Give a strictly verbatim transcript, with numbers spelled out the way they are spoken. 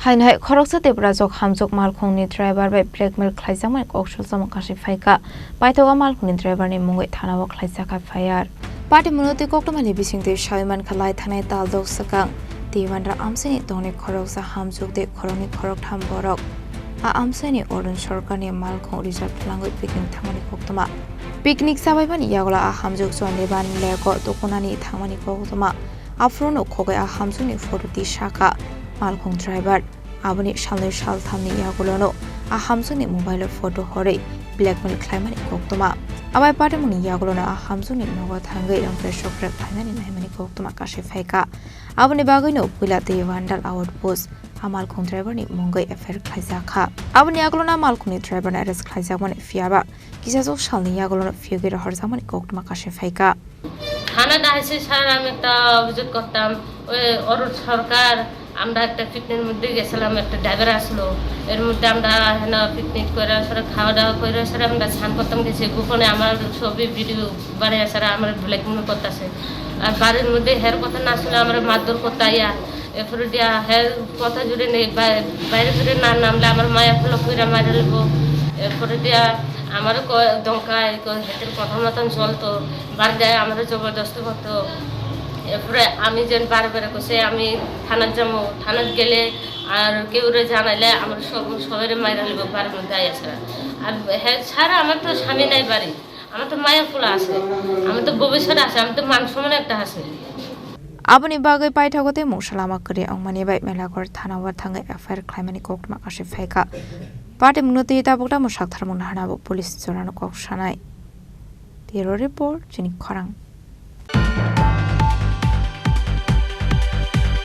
Haino hai khoroksa Tiprajwk hamjwk malkhungni driver bai blackmail khlaijakmani kok salsa mung kasui phaikha. Paithago malkhungni driver ni mungwi thanao khlaijakha F I R. Party mwnwi twi koktwmani bisingtwi sawi mankha lai thanai tal dok swkang Tiwandra amchaini tongni khoroksa hamjwk tei khoroknwi khoroktham borok a amchaini Arun Sarkarni malkhung reserve twlangwi picnic thangmani koktwma. Picnic chabaimani yagulo a hamjwk Chondiban lake-o tukunani thangmani koktwma. Aphuru no khogwi a hamjwkni photo twi sakha malkhung driver. Aboni salnwi salthamni yagulono a hamjwkni mobile-o photo horwi blackmail khlaimani koktwma. Abai patimungni yagulono a hamjwkni nogo thangwi rangpre sokre khlainani naimani koktwma kasui phaikha. Aboni bagwino puila twi vandal outpost a malkhung driver-ni mungwi F I R khlaijakha. Aboni yagulono a malkhungni driver-no arrest khlaijakmani, phiyaba kisajwk salni yagulono phiyogwi rohorjakmani koktwma kasui phaikha. থানাতে আসে স্যার, আমি একটা অভিযোগ করতাম, ওই অরুণ সরকার, আমরা একটা পিকনিকের মধ্যে গেছিলাম, একটা ড্রাইভার আসলো, এর মধ্যে আমরা হেন পিকনিক করে স্যার, খাওয়া দাওয়া করে স্যার, আমরা স্নান করতাম গেছি, গোপনে আমার ছবি ভিডিও বানাই স্যার, আমার ব্ল্যাকমেল করতেছে। আর বাড়ির মধ্যে হের কথা না শুনে আমরা মারধর করতে আইয়া, এরপরে দিয়া হের কথা জুড়ে নেই, বাই-, বাইরে জুড়ে না নামলে আমার মায়া ফুলো কইরা মারা লিবো। এরপরে দিয়া আমারও ক-, দমকায়, ক-, হেতের কথা মতন চলতো। বাড়ি যায়, আমারও জবরদস্তি করতো। এরপরে আমি যেন বারে বারে কইছে, আমি থানাত যাবো, থানাত গেলে আর কেউরে জানাইলে আমার সব, সবাইরে মাইরা লিবো, বাড়ির মধ্যে আইয়া ছাড়া। আর হ্যাঁ, ছাড়া আমার তো স্বামী নাই বাড়ি, আমার তো মায়া ফুলা আছে, আমার তো ভবিষ্যৎ আছে, আমার তো মান সম্মান একটা আছে। Aboni bagwi paithago tei mungsa lama kwrwi wngmani bai Melakhor thanao thangwi F I R khlaimani koktwma kasui phaikha. Patimungno twi tabuk tamo saktharmung naharnabo police jorano kok sanai. Bureau Report, chini khorang.